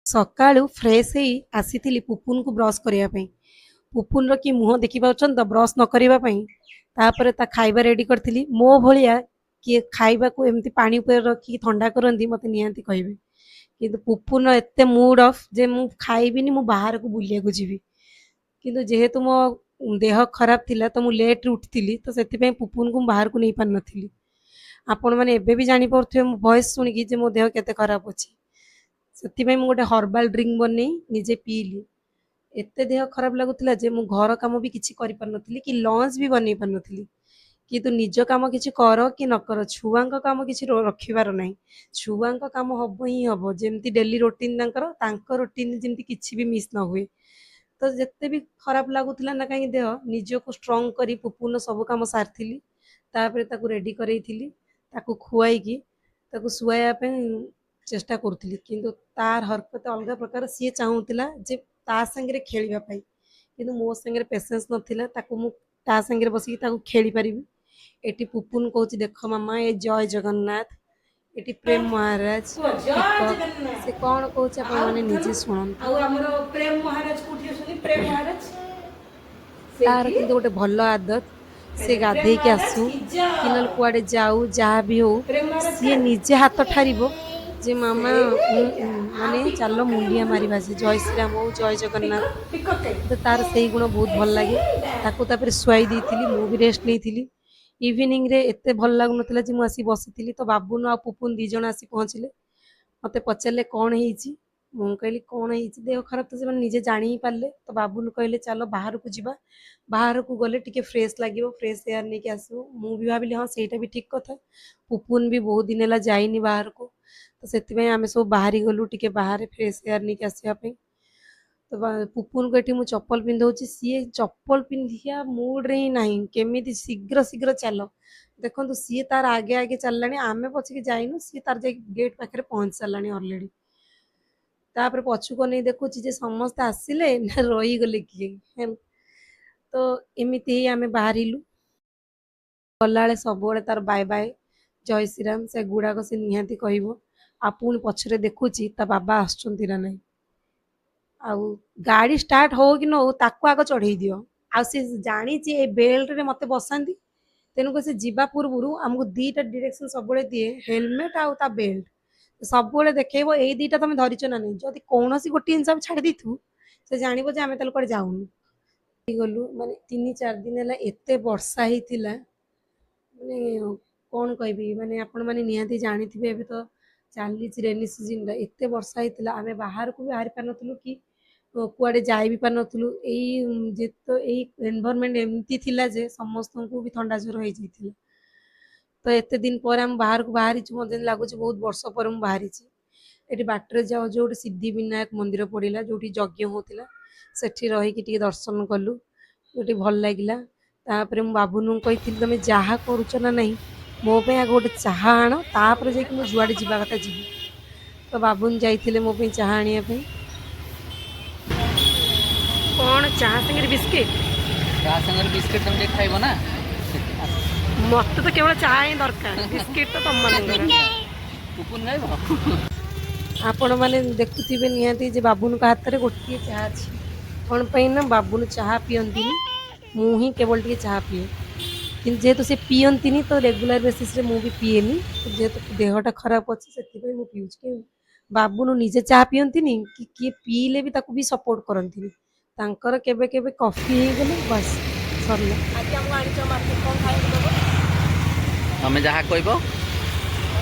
ସକାଳୁ ଫ୍ରେଶ୍ ହେଇ ଆସିଥିଲି ପୁପୁନକୁ ବ୍ରସ୍ କରିବା ପାଇଁ। ପୁପୁନର କି ମୁହଁ ଦେଖିପାରୁଛନ୍ତି ତ ବ୍ରସ୍ ନ କରିବା ପାଇଁ। ତାପରେ ତା ଖାଇବା ରେଡ଼ି କରିଥିଲି। ମୋ ଭଳିଆ କିଏ ଖାଇବାକୁ ଏମିତି ପାଣି ଉପରେ ରଖିକି ଥଣ୍ଡା କରନ୍ତି, ମୋତେ ନିହାତି କହିବେ। କିନ୍ତୁ ପୁପୁନର ଏତେ ମୁଡ୍ ଅଫ୍ ଯେ ମୁଁ ଖାଇବିନି, ମୁଁ ବାହାରକୁ ବୁଲିବାକୁ ଯିବି। କିନ୍ତୁ ଯେହେତୁ ମୋ ଦେହ ଖରାପ ଥିଲା, ତ ମୁଁ ଲେଟ୍ରେ ଉଠିଥିଲି, ତ ସେଥିପାଇଁ ପୁପୁନକୁ ମୁଁ ବାହାରକୁ ନେଇପାରିନଥିଲି। ଆପଣମାନେ ଏବେ ବି ଜାଣିପାରୁଥିବେ ମୋ ଭଏସ୍ ଶୁଣିକି ଯେ ମୋ ଦେହ କେତେ ଖରାପ ଅଛି। ସେଥିପାଇଁ ମୁଁ ଗୋଟେ ହର୍ବାଲ୍ ଡ୍ରିଙ୍କ ବନେଇ ନିଜେ ପିଇଲି। ଏତେ ଦେହ ଖରାପ ଲାଗୁଥିଲା ଯେ ମୁଁ ଘର କାମ ବି କିଛି କରିପାରୁନଥିଲି କି ଲଞ୍ଚ ବି ବନେଇ ପାରୁନଥିଲି। କିନ୍ତୁ ନିଜ କାମ କିଛି କର କି ନ କର, ଛୁଆଙ୍କ କାମ କିଛି ରଖିବାର ନାହିଁ। ଛୁଆଙ୍କ କାମ ହବ ହିଁ ହବ। ଯେମିତି ଡେଲି ରୁଟିନ୍ ତାଙ୍କର, ତାଙ୍କ ରୁଟିନ୍ ଯେମିତି କିଛି ବି ମିସ୍ ନ ହୁଏ। ତ ଯେତେ ବି ଖରାପ ଲାଗୁଥିଲା ନା କାହିଁକି ଦେହ, ନିଜକୁ ଷ୍ଟ୍ରଙ୍ଗ କରି ପୁପୁନର ସବୁ କାମ ସାରିଥିଲି। ତାପରେ ତାକୁ ରେଡ଼ି କରେଇଥିଲି, ତାକୁ ଖୁଆଇକି ତାକୁ ଶୁଆଇବା ପାଇଁ ଚେଷ୍ଟା କରୁଥିଲି। କିନ୍ତୁ ତାର ହରକତ ଅଲଗା ପ୍ରକାର। ସିଏ ଚାହୁଁଥିଲା ଯେ ତା ସାଙ୍ଗରେ ଖେଳିବା ପାଇଁ, କିନ୍ତୁ ମୋ ସାଙ୍ଗରେ ପେସେନ୍ସ ନଥିଲା ତାକୁ ମୁଁ ତା ସାଙ୍ଗରେ ବସିକି ତାକୁ ଖେଳିପାରିବି। ଏଠି ପୁପୁନ କହୁଛି, ଦେଖ ମାମା, ଏ ଜୟ ଜଗନ୍ନାଥ, ଏଠି ପ୍ରେମ ମହାରାଜ। ସେ କ'ଣ କହୁଛି ଆପଣମାନେ ନିଜେ ଶୁଣନ୍ତୁ। ଆଉ ଆମର ପ୍ରେମ ମହାରାଜ କୋଉଠି ଅଛନ୍ତି? ପ୍ରେମ ମହାରାଜ। ତାର କିନ୍ତୁ ଗୋଟେ ଭଲ ଆଦତ, ସେ ଗାଧେଇକି ଆସୁ କି ନହେଲେ କୁଆଡ଼େ ଯାଉ, ଯାହା ବି ହଉ, ସିଏ ନିଜେ ହାତ ଠାରିବ ଯେ ମାମା, ମାନେ ଚାଲ ମୁଣ୍ଡିଆ ମାରିବା, ସେ ଜୟ ଶ୍ରୀରାମ ହଉ, ଜୟ ଜଗନ୍ନାଥ। ତ ତାର ସେଇ ଗୁଣ ବହୁତ ଭଲ ଲାଗେ। ତାକୁ ତାପରେ ଶୁଆଇ ଦେଇଥିଲି, ମୁଁ ବି ରେଷ୍ଟ ନେଇଥିଲି। ଇଭିନିଂରେ ଏତେ ଭଲ ଲାଗୁନଥିଲା ଯେ ମୁଁ ଆସି ବସିଥିଲି, ତ ବାବୁନ ଆଉ ପୁପୁନ ଦୁଇ ଜଣ ଆସି ପହଞ୍ଚିଲେ। ମୋତେ ପଚାରିଲେ କ'ଣ ହେଇଛି। ମୁଁ କହିଲି କ'ଣ ହେଇଛି, ଦେହ ଖରାପ। ତ ସେମାନେ ନିଜେ ଜାଣି ହିଁ ପାରିଲେ। ତ ବାବୁନ କହିଲେ ଚାଲ ବାହାରକୁ ଯିବା, ବାହାରକୁ ଗଲେ ଟିକେ ଫ୍ରେଶ୍ ଲାଗିବ, ଫ୍ରେଶ୍ ଏୟାର ନେଇକି ଆସିବ। ମୁଁ ବି ଭାବିଲି ହଁ, ସେଇଟା ବି ଠିକ୍ କଥା। ପୁପୁନ ବି ବହୁତ ଦିନ ହେଲା ଯାଇନି ବାହାରକୁ। ତ ସେଥିପାଇଁ ଆମେ ସବୁ ବାହାରି ଗଲୁ ଟିକେ ବାହାରେ ଫ୍ରେଶ୍ ଏୟାର ନେଇକି ଆସିବା ପାଇଁ। ତ ପୁପୁନକୁ ଏଠି ମୁଁ ଚପଲ ପିନ୍ଧଉଛି, ସିଏ ଚପଲ ପିନ୍ଧିବା ମୁଡ଼ରେ ହିଁ ନାହିଁ। କେମିତି ଶୀଘ୍ର ଶୀଘ୍ର ଚାଲ। ଦେଖନ୍ତୁ, ସିଏ ତାର ଆଗେ ଆଗେ ଚାଲିଲାଣି, ଆମେ ପଛିକି ଯାଇନୁ, ସିଏ ତାର ଯାଇକି ଗେଟ୍ ପାଖରେ ପହଞ୍ଚି ସାରିଲାଣି ଅଲରେଡ଼ି। ତାପରେ ପଛକୁ ଅନେଇ ଦେଖୁଛି ଯେ ସମସ୍ତେ ଆସିଲେ ନା ରହିଗଲେ କିଏ। ତ ଏମିତି ହିଁ ଆମେ ବାହାରିଲୁ। ଗଲାବେଳେ ସବୁବେଳେ ତାର ବାଏ ବାଏ, ଜୟ ଶ୍ରୀରାମ, ସେ ଗୁଡ଼ାକ ସେ ନିହାତି କହିବ। ଆଉ ପୁଣି ପଛରେ ଦେଖୁଛି ତା ବାବା ଆସୁଛନ୍ତି ନା ନାହିଁ। ଆଉ ଗାଡ଼ି ଷ୍ଟାର୍ଟ ହଉ କି ନ ହଉ, ତାକୁ ଆଗ ଚଢ଼େଇ ଦିଅ। ଆଉ ସେ ଜାଣିଛି ଏ ବେଲ୍ଟରେ ମୋତେ ବସାନ୍ତି, ତେଣୁକରି ସେ ଯିବା ପୂର୍ବରୁ ଆମକୁ ଦୁଇଟା ଡିରେକ୍ସନ୍ ସବୁବେଳେ ଦିଏ, ହେଲମେଟ୍ ଆଉ ତା ବେଲ୍ଟ। ସବୁବେଳେ ଦେଖେଇବ ଏଇ ଦୁଇଟା ତମେ ଧରିଛ ନା ନାହିଁ। ଯଦି କୌଣସି ଗୋଟିଏ ଜିନିଷ ଆମେ ଛାଡ଼ି ଦେଇଥିବୁ, ସେ ଜାଣିବ ଯେ ଆମେ ତାହେଲେ କୁଆଡ଼େ ଯାଉନୁ। ଗଲୁ ମାନେ 3-4 ଦିନ ହେଲା ଏତେ ବର୍ଷା ହେଇଥିଲା, ମାନେ କ'ଣ କହିବି, ମାନେ ଆପଣମାନେ ନିହାତି ଜାଣିଥିବେ, ଏବେ ତ ଚାଲିଛି ରେନି ସିଜିନ୍ଟା। ଏତେ ବର୍ଷା ହେଇଥିଲା, ଆମେ ବାହାରକୁ ବି ବାହାରି ପାରିନଥିଲୁ କି କୁଆଡ଼େ ଯାଇ ବି ପାରିନଥିଲୁ। ଏଇ ଯେତେ ଏଇ ଏନଭାରମେଣ୍ଟ ଏମିତି ଥିଲା ଯେ ସମସ୍ତଙ୍କୁ ବି ଥଣ୍ଡା ଜ୍ୱର ହେଇଯାଇଥିଲା। ତ ଏତେ ଦିନ ପରେ ଆମେ ବାହାରକୁ ବାହାରିଛୁ, ମୋତେ ଯେମିତି ଲାଗୁଛି ବହୁତ ବର୍ଷ ପରେ ମୁଁ ବାହାରିଛି। ଏଠି ବାଟରେ ଯାଉ ଯୋଉ ଗୋଟେ ସିଦ୍ଧି ବିନାୟକ ମନ୍ଦିର ପଡ଼ିଲା, ଯୋଉଠି ଯଜ୍ଞ ହେଉଥିଲା, ସେଠି ରହିକି ଟିକେ ଦର୍ଶନ କଲୁ, ଯୋଉଠି ଭଲ ଲାଗିଲା। ତାପରେ ମୁଁ ବାବୁନଙ୍କୁ କହିଥିଲି, ତମେ ଯାହା କରୁଛ ନା ନାହିଁ, ମୋ ପାଇଁ ଆଗ ଗୋଟେ ଚାହା ଆଣ, ତାପରେ ଯାଇକି ମୁଁ ଯୁଆଡ଼େ ଯିବା କଥା ଯିବି। ତ ବାବୁନ ଯାଇଥିଲେ ମୋ ପାଇଁ ଚାହା ଆଣିବା ପାଇଁ। କ'ଣ ଚାହା ସାଙ୍ଗରେ ବିସ୍କିଟ୍? ଚା ସାଙ୍ଗରେ ବିସ୍କିଟ୍ ତମେ ଟିକେ ଖାଇବ ନା? ମତେ ତ କେବଳ ଚାହା ହିଁ ଦରକାର, ବିସ୍କିଟ୍ ତ ତମମାନଙ୍କର। ପୁପୁନ ଖାଇବ? ଆପଣମାନେ ଦେଖୁଥିବେ ନିହାତି ଯେ ବାବୁନଙ୍କ ହାତରେ ଗୋଟିଏ ଚାହା ଅଛି। କ'ଣ ପାଇଁ ନା ବାବୁନ ଚାହା ପିଅନ୍ତିନି, ମୁଁ ହିଁ କେବଳ ଟିକେ ଚାହା ପିଏ। କିନ୍ତୁ ଯେହେତୁ ସେ ପିଅନ୍ତିନି, ତ ରେଗୁଲାର ବେସିସ୍ରେ ମୁଁ ବି ପିଏନି। ଯେହେତୁ ଦେହଟା ଖରାପ ଅଛି, ସେଥିପାଇଁ ମୁଁ ପିଉଛି। କି ବାବୁନୁ ନିଜେ ଚାହା ପିଅନ୍ତିନି କି କିଏ ପିଇଲେ ବି ତାକୁ ବି ସପୋର୍ଟ କରନ୍ତିନି। ତାଙ୍କର କେବେ କେବେ କଫି ହେଇଗଲେ ବାସ୍ ସରିଲା। ଆଜି ଆମକୁ ଆଣିଛ ମାର୍କେଟ, କ'ଣ ଖାଇବାକୁ ଦେବ? ତମେ ଯାହା କହିବ।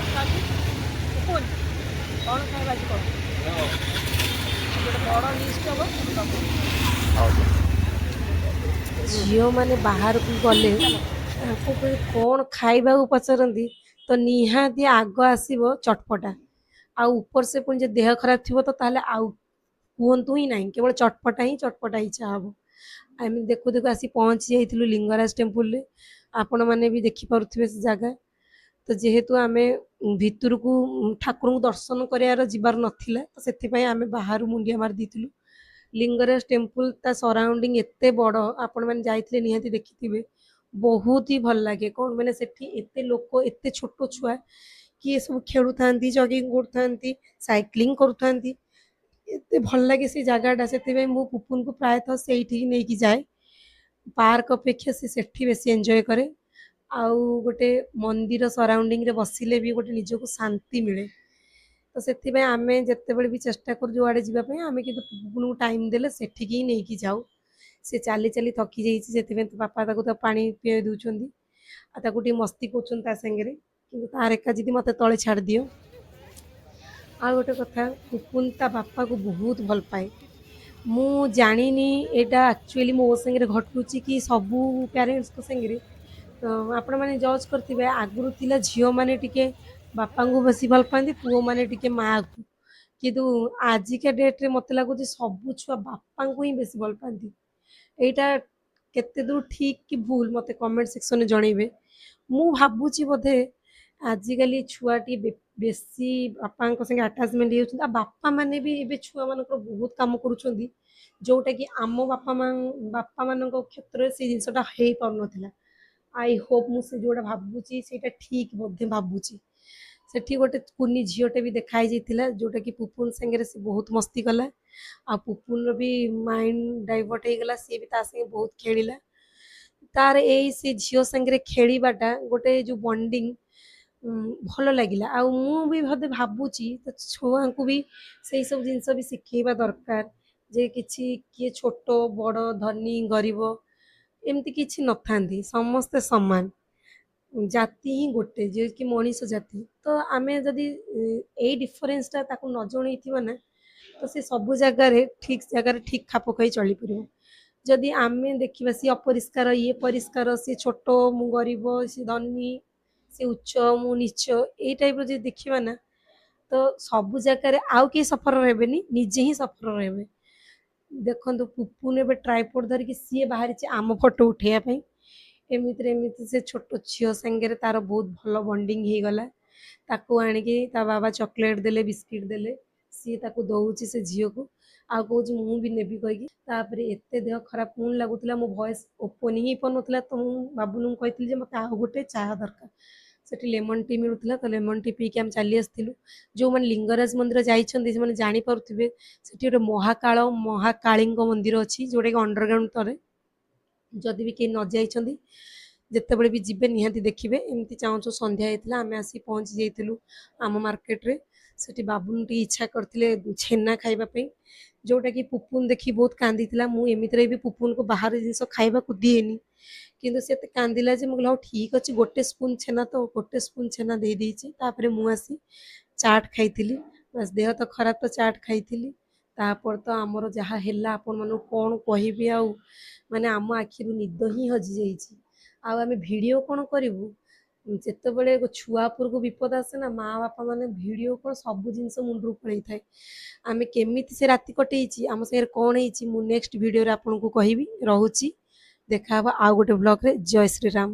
ପୁପୁନ, କ'ଣ ଖାଇବା ଆଜି? କ'ଣ ଗୋଟେ ବଡ଼ ଲିଷ୍ଟ ହବ, ଦବ। ହଉ। ଝିଅମାନେ ବାହାରକୁ ଗଲେ ତାଙ୍କୁ କ'ଣ ଖାଇବାକୁ ପଚାରନ୍ତି, ତ ନିହାତି ଆଗ ଆସିବ ଚଟପଟା। ଆଉ ଉପର ସେ ପୁଣି ଯଦି ଦେହ ଖରାପ ଥିବ, ତ ତାହେଲେ ଆଉ କୁହନ୍ତୁ ହିଁ ନାହିଁ, କେବଳ ଚଟପଟା ହିଁ ଚଟପଟା ଇଚ୍ଛା ହବ। ଆମେ ଦେଖୁ ଦେଖୁ ଆସି ପହଞ୍ଚି ଯାଇଥିଲୁ ଲିଙ୍ଗରାଜ ଟେମ୍ପୁଲରେ। ଆପଣମାନେ ବି ଦେଖିପାରୁଥିବେ ସେ ଜାଗା। ତ ଯେହେତୁ ଆମେ ଭିତରକୁ ଠାକୁରଙ୍କୁ ଦର୍ଶନ କରିବାର ଯିବାର ନଥିଲା, ତ ସେଥିପାଇଁ ଆମେ ବାହାରୁ ମୁଣ୍ଡିଆ ମାରି ଦେଇଥିଲୁ। ଲିଙ୍ଗରାଜ ଟେମ୍ପୁଲ ତା ସରାଉଣ୍ଡିଂ ଏତେ ବଡ଼, ଆପଣମାନେ ଯାଇଥିଲେ ନିହାତି ଦେଖିଥିବେ। ବହୁତ ହି ଭଲ ଲାଗେ। କ'ଣ ମାନେ ସେଠି ଏତେ ଲୋକ, ଏତେ ଛୋଟ ଛୁଆ କିଏ ସବୁ ଖେଳୁଥାନ୍ତି, ଜଗିଂ କରୁଥାନ୍ତି, ସାଇକ୍ଲିଂ କରୁଥାନ୍ତି, ଏତେ ଭଲ ଲାଗେ ସେ ଜାଗାଟା, ସେଥିପାଇଁ ମୁଁ ପୁପୁନକୁ ପ୍ରାୟତଃ ସେଇଠିକି ନେଇକି ଯାଏ। ପାର୍କ ଅପେକ୍ଷା ସେ ସେଠି ବେଶୀ ଏନ୍ଜୟ କରେ। ଆଉ ଗୋଟେ ମନ୍ଦିର ସରାଉଣ୍ଡିଂରେ ବସିଲେ ବି ଗୋଟେ ନିଜକୁ ଶାନ୍ତି ମିଳେ। ତ ସେଥିପାଇଁ ଆମେ ଯେତେବେଳେ ବି ଚେଷ୍ଟା କରୁ ଯୁଆଡ଼େ ଯିବା ପାଇଁ, ଆମେ କିନ୍ତୁ ପୁପୁନକୁ ଟାଇମ୍ ଦେଲେ ସେଠିକି ହିଁ ନେଇକି ଯାଉ। ସେ ଚାଲି ଚାଲି ଥକି ଯାଇଛି, ସେଥିପାଇଁ ତା ବାପା ତାକୁ ତ ପାଣି ପିଆଇ ଦେଉଛନ୍ତି ଆଉ ତାକୁ ଟିକେ ମସ୍ତି କରୁଛନ୍ତି ତା ସାଙ୍ଗରେ। କିନ୍ତୁ ତାର ଏକା ଜିଦି, ମୋତେ ତଳେ ଛାଡ଼ିଦିଅ। ଆଉ ଗୋଟେ କଥା, ପୁପୁନ ତା ବାପାକୁ ବହୁତ ଭଲ ପାଏ। ମୁଁ ଜାଣିନି ଏଇଟା ଆକ୍ଚୁଆଲି ମୋ ସାଙ୍ଗରେ ଘଟୁଛି କି ସବୁ ପ୍ୟାରେଣ୍ଟସ୍ଙ୍କ ସାଙ୍ଗରେ। ତ ଆପଣମାନେ ଜଜ୍ କରିଥିବେ, ଆଗରୁ ଥିଲା ଝିଅମାନେ ଟିକେ ବାପାଙ୍କୁ ବେଶୀ ଭଲ ପାଆନ୍ତି, ପୁଅମାନେ ଟିକେ ମାଆକୁ। କିନ୍ତୁ ଆଜିକା ଡେଟ୍ରେ ମୋତେ ଲାଗୁଛି ସବୁ ଛୁଆ ବାପାଙ୍କୁ ହିଁ ବେଶୀ ଭଲ ପାଆନ୍ତି। ଏଇଟା କେତେ ଦୂର ଠିକ୍ କି ଭୁଲ, ମୋତେ କମେଣ୍ଟ ସେକ୍ସନରେ ଜଣେଇବେ। ମୁଁ ଭାବୁଛି ବୋଧେ ଆଜିକାଲି ଛୁଆ ଟିକେ ବେଶୀ ବାପାଙ୍କ ସାଙ୍ଗେ ଆଟାଚମେଣ୍ଟ ହେଇଯାଉଛନ୍ତି। ଆଉ ବାପାମାନେ ବି ଏବେ ଛୁଆମାନଙ୍କର ବହୁତ କାମ କରୁଛନ୍ତି, ଯେଉଁଟାକି ଆମ ବାପାମାନଙ୍କ କ୍ଷେତ୍ରରେ ସେଇ ଜିନିଷଟା ହେଇପାରୁନଥିଲା। I Hope ମୁଁ ସେ ଯେଉଁଟା ଭାବୁଛି ସେଇଟା ଠିକ୍ ବୋଧେ ଭାବୁଛି। ସେଠି ଗୋଟେ କୁନି ଝିଅଟେ ବି ଦେଖା ହେଇଯାଇଥିଲା, ଯେଉଁଟାକି ପୁପୁନ ସାଙ୍ଗରେ ସେ ବହୁତ ମସ୍ତି କଲା। ଆଉ ପୁପୁନର ବି ମାଇଣ୍ଡ ଡାଇଭର୍ଟ ହେଇଗଲା, ସିଏ ବି ତା ସାଙ୍ଗେ ବହୁତ ଖେଳିଲା। ତାର ଏଇ ସେ ଝିଅ ସାଙ୍ଗରେ ଖେଳିବାଟା ଗୋଟେ ଯେଉଁ ବଣ୍ଡିଙ୍ଗ ଭଲ ଲାଗିଲା। ଆଉ ମୁଁ ବି ବୋଧେ ଭାବୁଛି ତ ଛୁଆଙ୍କୁ ବି ସେଇ ସବୁ ଜିନିଷ ବି ଶିଖେଇବା ଦରକାର, ଯେ କିଛି କିଏ ଛୋଟ ବଡ଼ ଧନୀ ଗରିବ ଏମିତି କିଛି ନଥାନ୍ତି, ସମସ୍ତେ ସମାନ, ଜାତି ହିଁ ଗୋଟେ, ଯିଏକି ମଣିଷ ଜାତି। ତ ଆମେ ଯଦି ଏଇ ଡିଫରେନ୍ସଟା ତାକୁ ନ ଜଣେଇଥିବା ନା, ତ ସେ ସବୁ ଜାଗାରେ ଠିକ୍ ଜାଗାରେ ଠିକ୍ ଖାପ ଖାଇ ଚଳିପାରିବ। ଯଦି ଆମେ ଦେଖିବା ସିଏ ଅପରିଷ୍କାର, ଇଏ ପରିଷ୍କାର, ସିଏ ଛୋଟ ମୁଁ ଗରିବ, ସିଏ ଧନୀ, ସିଏ ଉଚ୍ଚ ମୁଁ ନୀଚ, ଏଇ ଟାଇପ୍ର ଯଦି ଦେଖିବା ନା, ତ ସବୁ ଜାଗାରେ ଆଉ କେହି ସଫର ହେବେନି, ନିଜେ ହିଁ ସଫର ହେବେ। ଦେଖନ୍ତୁ ପୁପୁନ ଏବେ ଟ୍ରାଇପୋଡ଼ ଧରିକି ସିଏ ବାହାରିଛି ଆମ ଫଟୋ ଉଠେଇବା ପାଇଁ। ଏମିତିରେ ଏମିତି ସେ ଛୋଟ ଝିଅ ସାଙ୍ଗରେ ତାର ବହୁତ ଭଲ ବଣ୍ଡିଙ୍ଗ ହେଇଗଲା। ତାକୁ ଆଣିକି ତା ବାବା ଚକୋଲେଟ୍ ଦେଲେ, ବିସ୍କିଟ୍ ଦେଲେ, ସିଏ ତାକୁ ଦେଉଛି ସେ ଝିଅକୁ, ଆଉ କହୁଛି ମୁଁ ବି ନେବି କହିକି। ତାପରେ ଏତେ ଦେହ ଖରାପ ପୁଣି ଲାଗୁଥିଲା, ମୋ ଭଏସ୍ ଓପନ୍ ହିଁ ହେଇପାରୁନଥିଲା। ତ ମୁଁ ବାବୁନଙ୍କୁ କହିଥିଲି ଯେ ମୋତେ ଆଉ ଗୋଟେ ଚାହା ଦରକାର। ସେଠି ଲେମନ୍ ଟି ମିଳୁଥିଲା, ତ ଲେମନ୍ ଟି ପିଇକି ଆମେ ଚାଲି ଆସିଥିଲୁ। ଯେଉଁମାନେ ଲିଙ୍ଗରାଜ ମନ୍ଦିର ଯାଇଛନ୍ତି ସେମାନେ ଜାଣିପାରୁଥିବେ, ସେଠି ଗୋଟେ ମହାକାଳ ମହାକାଳୀଙ୍କ ମନ୍ଦିର ଅଛି, ଯେଉଁଟାକି ଅଣ୍ଡରଗ୍ରାଉଣ୍ଡ ତଳେ। ଯଦି ବି କେହି ନ ଯାଇଛନ୍ତି, ଯେତେବେଳେ ବି ଯିବେ ନିହାତି ଦେଖିବେ। ଏମିତି ଚାହୁଁ ଚାହୁଁ ସନ୍ଧ୍ୟା ହେଇଥିଲା, ଆମେ ଆସି ପହଞ୍ଚି ଯାଇଥିଲୁ ଆମ ମାର୍କେଟରେ। ସେଠି ବାବୁନ ଟିକେ ଇଚ୍ଛା କରିଥିଲେ ଛେନା ଖାଇବା ପାଇଁ, ଯେଉଁଟାକି ପୁପୁନ ଦେଖି ବହୁତ କାନ୍ଦିଥିଲା। ମୁଁ ଏମିତିରେ ବି ପୁପୁନକୁ ବାହାର ଜିନିଷ ଖାଇବାକୁ ଦିଏନି, କିନ୍ତୁ ସେ ଏତେ କାନ୍ଦିଲା ଯେ ମୁଁ କହିଲି ହଉ ଠିକ୍ ଅଛି, ଗୋଟେ ସ୍ପୁନ୍ ଛେନା ତ ଗୋଟେ ସ୍ପୁନ୍ ଛେନା ଦେଇଦେଇଛି। ତାପରେ ମୁଁ ଆସି ଚାଟ୍ ଖାଇଥିଲି, ବାସ୍ ଦେହ ତ ଖରାପ ତ ଚାଟ୍ ଖାଇଥିଲି। ତାପରେ ତ ଆମର ଯାହା ହେଲା ଆପଣମାନଙ୍କୁ କ'ଣ କହିବି, ଆଉ ମାନେ ଆମ ଆଖିରୁ ନିଦ ହିଁ ହଜିଯାଇଛି। ଆଉ ଆମେ ଭିଡ଼ିଓ କ'ଣ କରିବୁ, ଯେତେବେଳେ ଛୁଆ ଉପରକୁ ବିପଦ ଆସେ ନା, ମା ବାପା ମାନେ ଭିଡ଼ିଓ କ'ଣ ସବୁ ଜିନିଷ ମୁଣ୍ଡରୁ ପଳେଇଥାଏ। ଆମେ କେମିତି ସେ ରାତି କଟେଇଛି, ଆମ ସାଙ୍ଗରେ କ'ଣ ହେଇଛି, ମୁଁ ନେକ୍ସଟ ଭିଡ଼ିଓରେ ଆପଣଙ୍କୁ କହିବି। ରହୁଛି, ଦେଖାହବ ଆଉ ଗୋଟେ ବ୍ଲଗ୍ରେ। ଜୟ ଶ୍ରୀରାମ।